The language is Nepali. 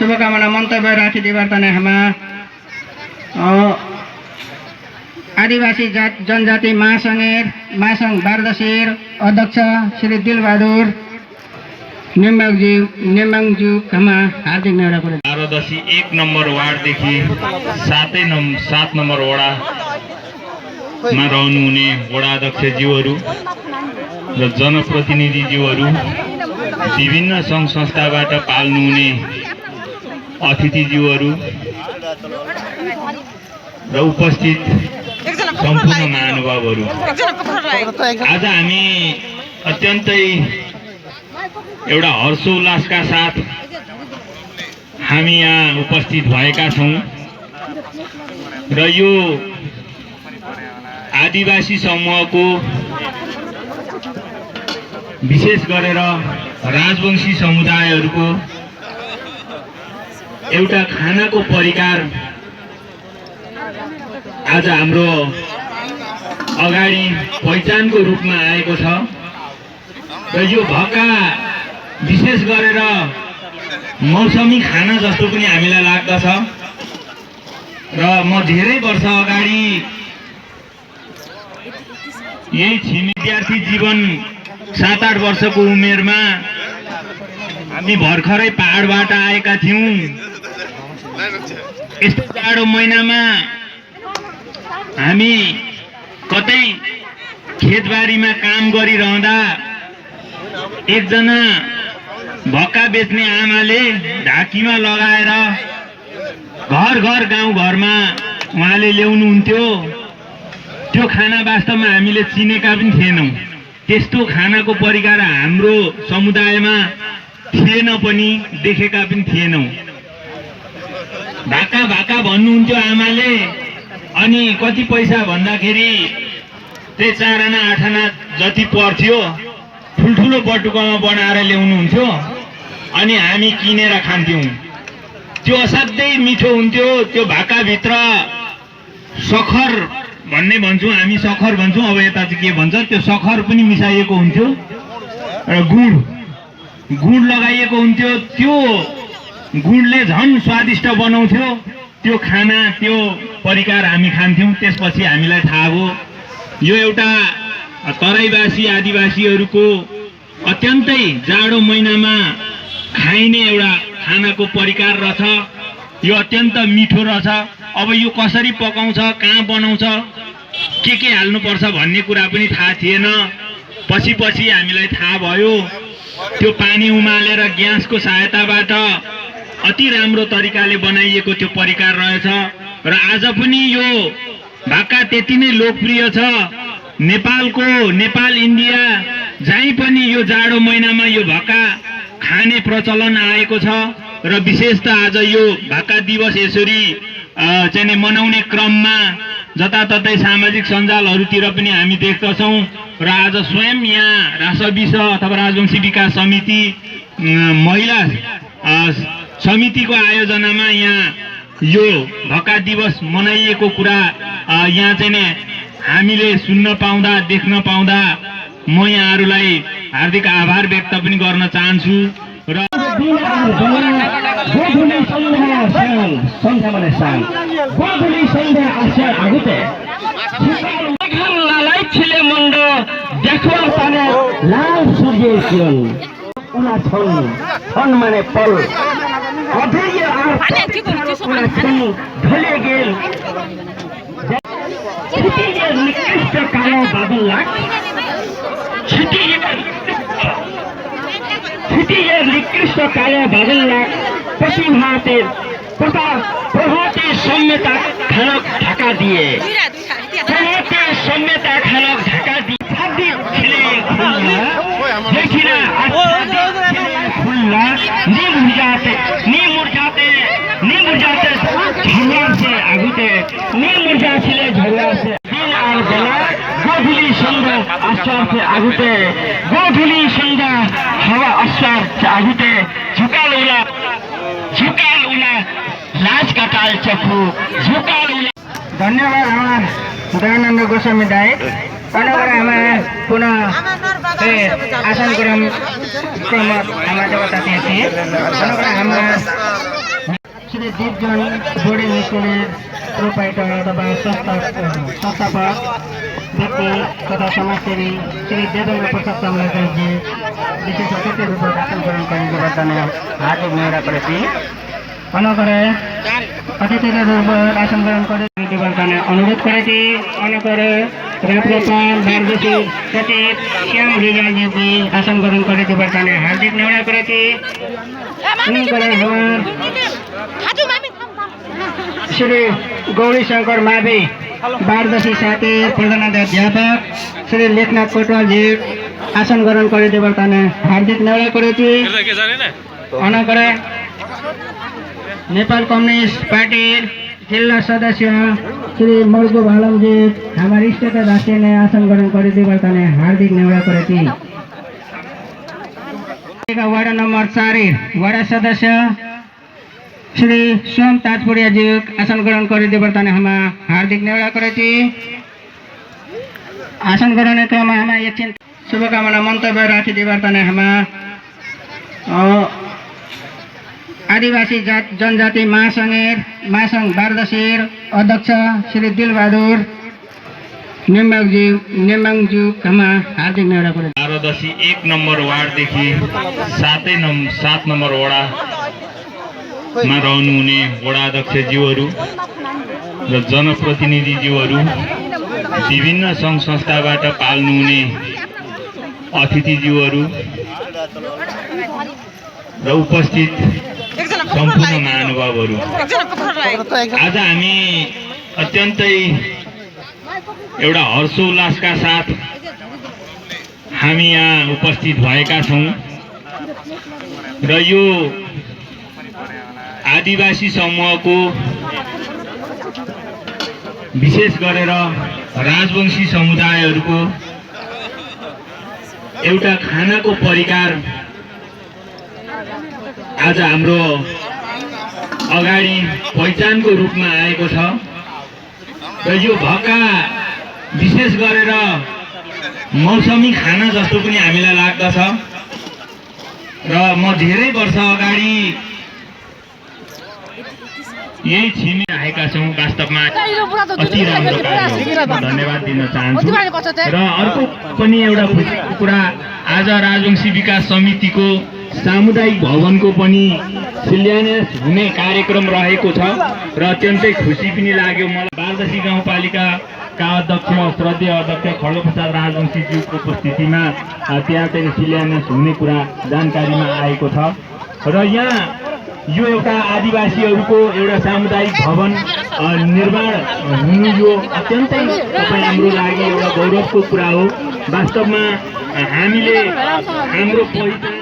शुभकामना मन्तव्य राखिदिबार तने हामा आदिवासी जनजाति महासंघ बारदशेर अध्यक्ष श्री दिलबहादुर नेम्बाङज्यू हामा हार्दिक नेउरा बारदशी 1 नम्बर वार्डदेखि 7 नम्बर वडामा रहनुहुने वडा अध्यक्षज्यूहरू र जनप्रतिनिधिज्यूहरू, विभिन्न सङ्घ संस्थाबाट पाल्नुहुने अतिथिज्यूहरू र उपस्थित सम्पूर्ण महानुभावहरू, आज हामी अत्यन्तै एउटा हर्षोल्लासका साथ हामी यहाँ उपस्थित भएका छौँ र यो आदिवासी समूहको विशेष गरेर राजवंशी समुदायहरूको एउटा खानाको परिकार आज हाम्रो अगाडि पहिचानको रूपमा आएको छ र यो भक्का विशेष गरेर मौसमी खाना जस्तो पनि हामीलाई लाग्दछ र म धेरै वर्ष अगाडि यही विद्यार्थी जीवन 7-8 वर्षको उमेरमा हामी भर्खरै पहाडबाट आएका थियौं। यस्तो जाडो महिनामा हामी कतै खेतबारीमा काम गरिरहँदा एकजना भक्का बेच्ने आमाले ढाकीमा लगाएर घर घर गाउँ घरमा उहाँले ल्याउनुहुन्थ्यो। त्यो खाना वास्तवमा हामीले चिनेका पनि थिएनौं। त्यस्तो खानाको परिकार हाम्रो समुदायमा थिएन पनि, देखेका पनि थिएनौं। भाका भाका भन्नुहुन्थ्यो आमाले। अनि कति पैसा भन्दाखेरि त्यही 4 आना 8 आना जति पर्थ्यो, ठुल्ठुलो बटुकामा बनाएर ल्याउनुहुन्थ्यो अनि हामी किनेर खान्थ्यौं। त्यो असाध्यै मिठो हुन्थ्यो। त्यो भाकाभित्र सखर भन्ने भन्छौँ हामी, सखर भन्छौँ, अब यता चाहिँ के भन्छ, त्यो सखर पनि मिसाइएको हुन्थ्यो र गुड लगाइएको हुन्थ्यो। त्यो गुडले झन् स्वादिष्ट बनाउँथ्यो त्यो खाना, त्यो परिकार हामी खान्थ्यौं। त्यसपछि हामीलाई थाहा भयो यो एउटा तराईवासी आदिवासीहरूको अत्यन्तै जाडो महिनामा खाइने एउटा खानाको परिकार रहेछ। यो अत्यन्त मिठो रहेछ। अब यो कसरी पकाउँछ, कहाँ बनाउँछ, के हाल्नुपर्छ भन्ने कुरा पनि थाहा थिएन। पछि हामीलाई थाहा भयो। त्यो पानी उमालेर ग्यासको सहायताबाट अति राम्रो तरिकाले बनाइएको त्यो परिकार रहेछ र आज पनि यो भाका त्यति नै लोकप्रिय छ। नेपाल इन्डिया जहीँ पनि यो जाडो महिनामा यो भाका खाने प्रचलन आएको छ र विशेष त आज यो भाका दिवस यसरी चाहिँ मनाउने क्रममा जताततै सामाजिक सञ्जालहरूतिर पनि हामी देख्दछौँ र आज स्वयं यहाँ रासविस अथवा राजवंशी विकास समिति महिला समितिको आयोजनामा यहाँ यो भाका दिवस मनाइएको कुरा यहाँ चाहिँ हामीले सुन्न पाउँदा, देख्न पाउँदा म यहाँहरूलाई हार्दिक आभार व्यक्त पनि गर्न चाहन्छु र निकृष्ट कालो बादल पछि प्रभाते सम्यता खानक ढाका दिए। प्रभाते सम्यता खानक ढाका दिए। खुल्ला नी मुरझाते झगड़ा से आगुते नी मुरझाছিলে झगड़ा से दिन और बेला गोधुली सन्ध्या आश्वार से आगुते गोधुली सन्ध्या हवा आश्वार से आगुते झुकाल उला लाज कटाल चखु झुकाल उला। धन्यवाद हमार दयानन्द गोस्वामी दाई। अनगर हमारा पुनः आसन क्रम हमारे देवता थे। अनगर हमारा श्री दीपजन बोर्डिङ स्कुलेर प्रोपाइटर अथवा संस्थापक व्यक्ति तथा समाजसेवी श्री देवेन्द्र प्रसाद कमलाजी विशेष अतिथि रूपमा भाषण ग्रहण करेको बताने हार्दिक नम्रताप्रति অনকরে অতিথিদের উপর আসন গ্রহণ করে দিবারকানে অনুরোধ করেছি। অনকরে রাজগোপাল বারদেশি সচিব শ্যাম রিজালজি আসন গ্রহণ করে দিবারকানে হার্দিক নিমন্ত্রণ করেছি। অনকরে আমার শ্রী गौरीशंकर मावी बारदशी साथीर प्रधानाध्यापक श्री लेखनाथ कोटवालजी आसन ग्रहण করে দেবার কারণে হার্দিক নিমন্ত্রণ করেছি। অনকরে नेपाल कम्युनिस्ट पार्टी जिला सदस्य श्री महबूब आलमजी हमारे इष्ट राष्ट्रीय ने आसन ग्रहण कर देवर काने हार्दिक निमंत्रण करेছি। वार्ड नंबर 4 वार्ड सदस्य श्री सोम ताजपुरिया जी आसन ग्रहण कर देवर काने हम हार्दिक निमंत्रण करेছি। आसन ग्रहण क्रममा हम एकछिन शुभकामना मन्तव्य राखी देवर काने हम आदिवासी जनजाति महासंघ बारदशीर अध्यक्ष श्री दिलबहादुर नेम्बाङज्यू हार्दिक निमन्त्रण करेছি। बारदशी 1 नम्बर वार्डदेखि 7 नम्बर वडामा रहनुहुने वडा अध्यक्षज्यूहरू र जनप्रतिनिधिज्यूहरू विभिन्न सङ्घ संस्थाबाट पाल्नुहुने अतिथिज्यूहरू र उपस्थित सम्पूर्ण महानुभावहरू, आज हामी अत्यन्तै एउटा हर्षोल्लासका साथ हामी यहाँ उपस्थित भएका छौँ र यो आदिवासी समूहको विशेष गरेर राजवंशी समुदायहरूको एउटा खानाको परिकार आज हाम्रो अगाडि पहिचानको रूपमा आएको छ र यो भक्का विशेष गरेर मौसमी खाना जस्तो पनि हामीलाई लाग्दछ र म धेरै वर्ष अगाडि यही छिमे आएका छौँ। वास्तवमा अति राम्रो कार्य हो, धन्यवाद दिन चाहन्छु। र अर्को पनि एउटा खुसीको कुरा, आज राजवंशी विकास समितिको सामुदायिक भवनको पनि शिलान्यास हुने कार्यक्रम रहेको छ र अत्यन्तै खुसी पनि लाग्यो मलाई। बारदशी गाउँपालिकाका अध्यक्ष श्रद्धेय अध्यक्ष खड्गप्रसाद राजवंशीज्यूको उपस्थितिमा त्यहाँ चाहिँ शिलान्यास हुने कुरा जानकारीमा आएको छ र यहाँ यो एउटा आदिवासीहरूको एउटा सामुदायिक भवन निर्माण हुनु यो अत्यन्तै तपाईँ हाम्रो लागि एउटा गौरवको कुरा हो। वास्तवमा हामीले हाम्रो पहिचान